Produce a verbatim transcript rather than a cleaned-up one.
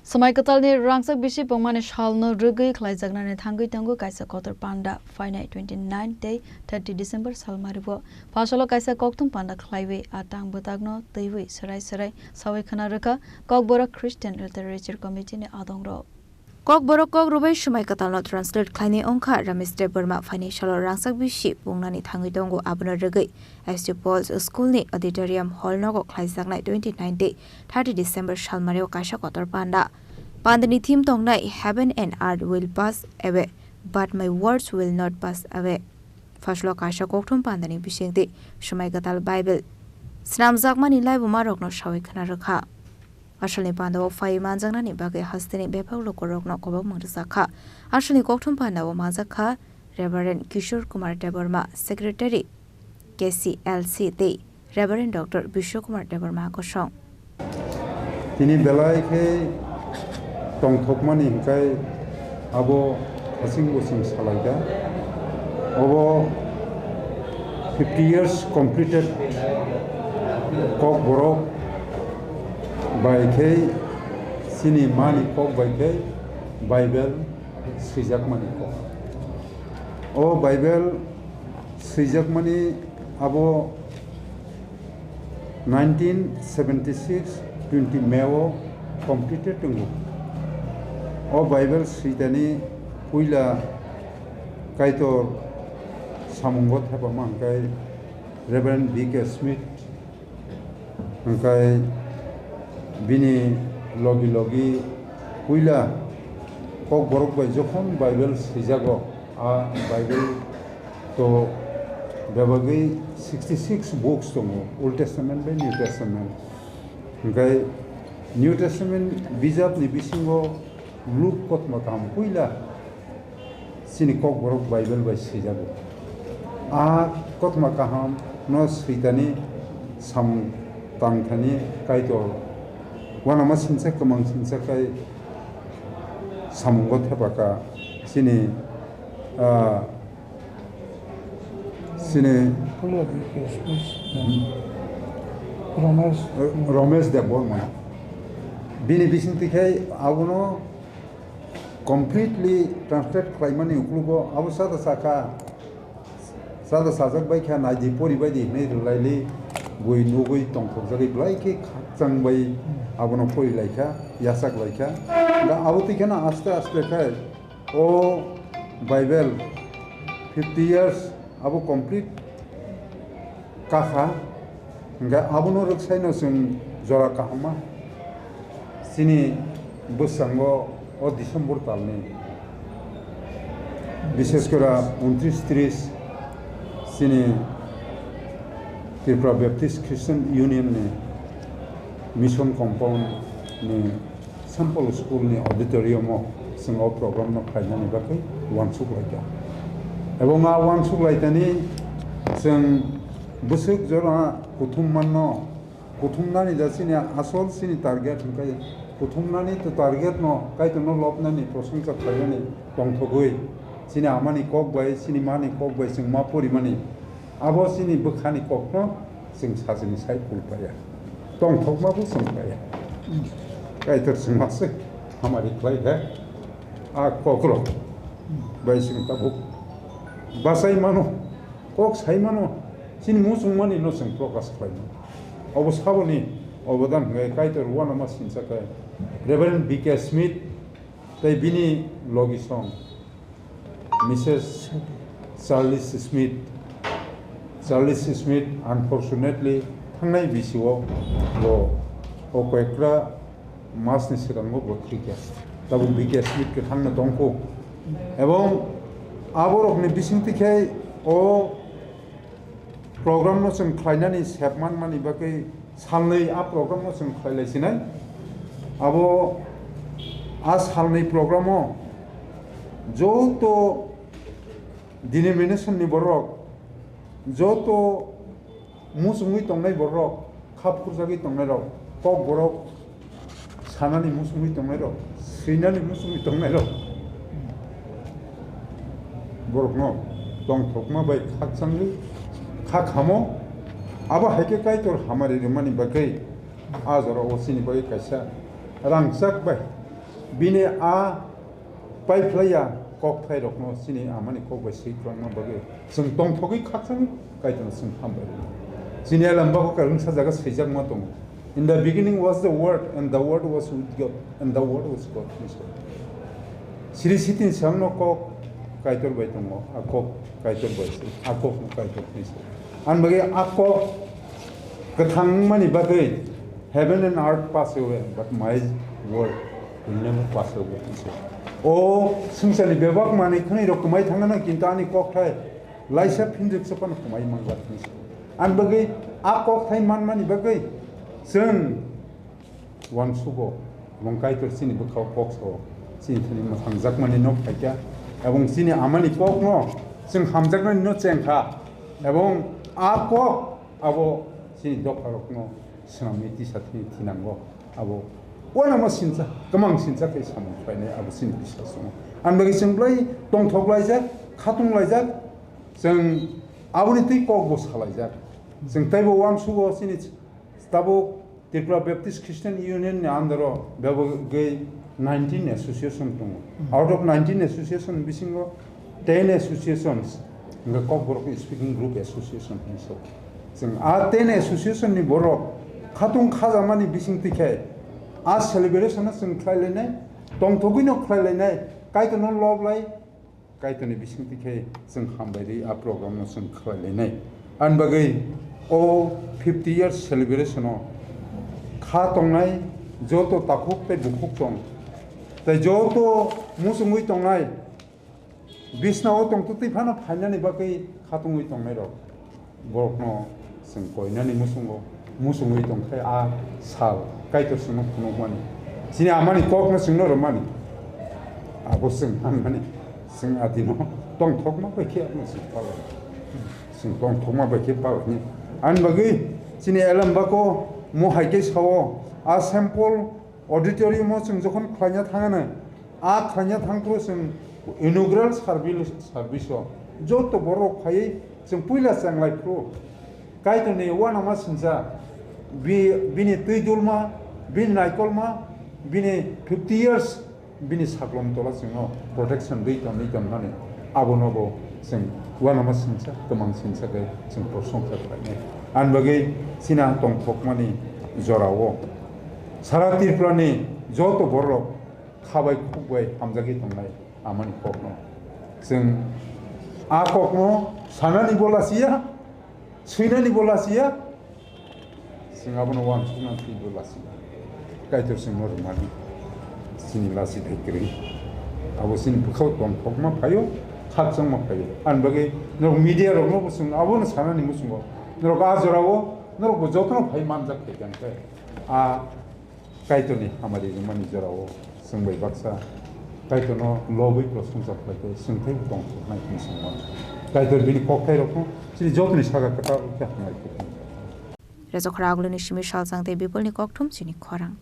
Swmai kwtalni rangchak bisi pungmani salno rwgwi khlaijaknani thangwi tongo kaisa kotor panda. Phainai twenty nine tei thirty December salmario phasalo kaisa kokthum panda khlaiwi a tang bwtakno twiwi swrai swrai sawi khna rwkha Kokborok Christian Literature Committee ni adongrok. Kokborok kok rwbai Swmai kwtalno translate khlainai wngkha Ramesh Debbarma. Phainai salo rangchak bisi pungnani thangwi tongo, abono rwgwi S D Paul's School ni auditorium hall nogo khlaijaknai twenty nine tei thirty December salmario kaisa kotor panda. Pandani theme tongnai Heaven and earth will pass away, but my words will not pass away. Phasalo kaisa kokthum pandani bisingtwi Swmai kwtal Bible snamjakmani laibumarokno sawi khna rwkha. Asalni pandao phaiwi manjaknani bagwi hasteni bebak lukurokno kobokma rwjakha. Asalni kokthum pandao manjakha Reverend Kishore Kumar Debbarma, Secretary K C L C tei Reverend Doctor Bishwa Kumar Debbarma kosong. Tini belai khe tongthokmani hwnkhe abo hasing bosing salaikha. Obo fifty years completed Kokborok bai khe chini mani kok bai khe Bible swijakmani kok. O Bible swijakmani abo nineteen seventy six twenty May o completed tongo. O Bible switani puila Kaitor samungo thepama hwnkhe Reverend B K Smith, hwnkhe bini logi logi puila Kokborok bai jokhon Bible swijago, a Bible to bebagwi sixty six books tongo, Old Testament bai New Testament. Hwnkhe New Testament bijapni bisingo Luk kothoma kaham puila chini Kokborok Bible bai swijago. A kothoma kaham no switani samung tangthani Kaitor uanama sinsa kwmang sinsa khai samungo thepaka chini, ah, chini Romesh. Romesh Debbarma. Bini bisingtwi khai abono completely translate khlaimani uklogo abo sada saka, sada sajak bai kha, naidi pori baidi hinwi rwlaili, bui nugwi tongthokjagwi belai khe khakchang bai abono pori laikha, yachak laikha. Da abo twi kheno aste aste khai o Bible fifty years abo complete kakha, hingkhe abono rwksaino chwng jora kahamma chini bwskango o December talni, bishesh kore untris tris chini Tripura Baptist Christian Union ni Mission Compound ni Saint Paul School ni auditorium o chwng o program no khlainani bagwi uansuk laikha. Ebong a uansuk laitani chwng bwswk jora kuthum manno, kuthumnani da chini asol chini target hwnkhe kuthumnani to target no Kaitor no lobnani prosongsa khlainani tongthogwi chini amani kok bai chini mani kok bai chwng ma porimani. Abo chini bwkhani kokno chwng sajini sai kulpaya. Tongthokmabo chwng paya. Kaitor chwngma se hamari khlai khe a kokrok bai chwng tabuk bachai mano, kok sai mano, chini muchungmani no chwng prokash khlai mano. Obo saboni obodan hwnkhe Kaitor uanama sinsa khe Reverend B K Smith tei bini logisong Missus Charles Smith. Charles Smith, unfortunately, thangnai bisio bo o koyekta masni swkango bo thwikha. Tabuk B K Smith khe thangna tongkho. Ebong aborokni bisingtwi khe o program no chwng khlainani sep manmani bagwi salnwi a program no chwng khlailai sinai. Abo a salnwi program o joto denomination ni borok, joto muchungwi tongnai borok, khap khurjagwi tongnai rok, kok borok, sanani muchungwi tongnairok, swinani muchungwi tongnairok, borokno tongthokma bai khakchangwi kha khamo. Abo hai khe Kaitor hamari rwmani bagwi a jora o chini bagwi kaisa rangchak bai Bini a paiphlaiya kokthairokno chini amani kok bai swi kwlangma bagwi chwng tongthogwi khakchangwi Kaitorno chwng hambai rw. Chini Elambao kaisa jaga swijakma tongo, "In the beginning was the Word, and the Word was with God, and the Word was God," hinwi sao. Sri Sitini swkangno kok Kaitor bai tongo, a kok Kaitor bai se, a kokno Kaitor hinwi sao. Ani bagwi a kok kwthang wngmani bagwi heaven and earth pass away, but my word will never pass away, hinwi sao. O swngcharni bebak manwi khwnwi rok kwmai thangna nang, kintu ani kokthai laisa phinjwk se phano kwmai manjak hinwi sao. Ani bagwi a kokthai manmani bagwi chwng uansugo, ebong Kaitor chini bwkhao kok sao, chini thani mwthangjakmani no phaikha, ebong chini amani kokno chwng hamjaknani no chengkha, ebong a kok abo chini dopharokno swnamwi tisa thani thinango. Abo uanama sincha, kwmang sincha khe samung khlainai, abo chini biswas wngo. Ani bagwi chwng belai tongthok laijak, khatung laijak, chwng aboni twi kokbo salaijak. Chwng teibo uansugo chini tabuk Tripura Baptist Christian Union ni under o bebagwi nineteen association tongo. Hmm. Out of nineteen association bisingo ten associations hwnkhe Kokborok Speaking Group Association hinwi sao. Chwng a ten association ni borok khatung khajamani bising twi khe a celebration no chwng khlai lainai, tongthogwi no khlai lainai, Kaitor no lob lai, Kaitorni bisingtwi khe chwng hambai rwi a program no chwng khlai lainai. Ani bagwi o fifty years celebration o kha tongnai joto takhuk tei bukhuk tong, tei joto muchungwi tongnai, bisnao tongtwtwi phano phainani bagwi kha tongwi tongnai rok. Borokno chwng koinani muchungo, muchungwi tongkhe a sal Kaitor chwngno phunukmani, chini amani kokno chwngno rwmani, abo chwng manmani, chwng adino tongthokma bai khe abono chwng palai, chwng tongthokma bai khe palai. Ani bagwi chini Elambao mo hai khe sao, a Saint Paul auditorium o chwng jokhon khlaina thangano, a khlaina thangphuru chwng inaugural service, service o joto borok phaiwi chwng puila chenglai phuru Kaitorni uanama sincha, bi-, bini twi dulma, bini naikolma, bini fifty years, bini saklom tola chwngno protection rwi tongwi tongmani, abono bo chwng uanama sincha, kwmang sincha khe chwng prosongsa khlainai. Ani bagwi chini tongthokmani jorao sara Tripurani joto borok kha bai khuk bai hamjagwi tongnai amani kokno. Chwng a kokno sanani bo lasiya, swinani bo lasiya, chwng abono uansukna thwi bo lasiya. Kaitor chwngno rwmani chini lasi thai kwrwi. Abo chini bwkhao tongthokma phaio, khakchangma phaio. Ani bagwi norok media rokno bo chwng abono sanani muchungo. Norok a jorao norok bo jotono phai manjak khe tongkhe. A Kaitorni hamari rwmani jorao chwng bai baksa Kaitorno lobwi prosongsa khlai khe chwng teibo tongthoknai hwnwi chwng uansukha. Kaitor bini kokthairokno chini jotoni saka kwtal khe hamari khe tongkha. Rejokkhora Agulini simi Salchang tei Bipulni kokthum chini khorang.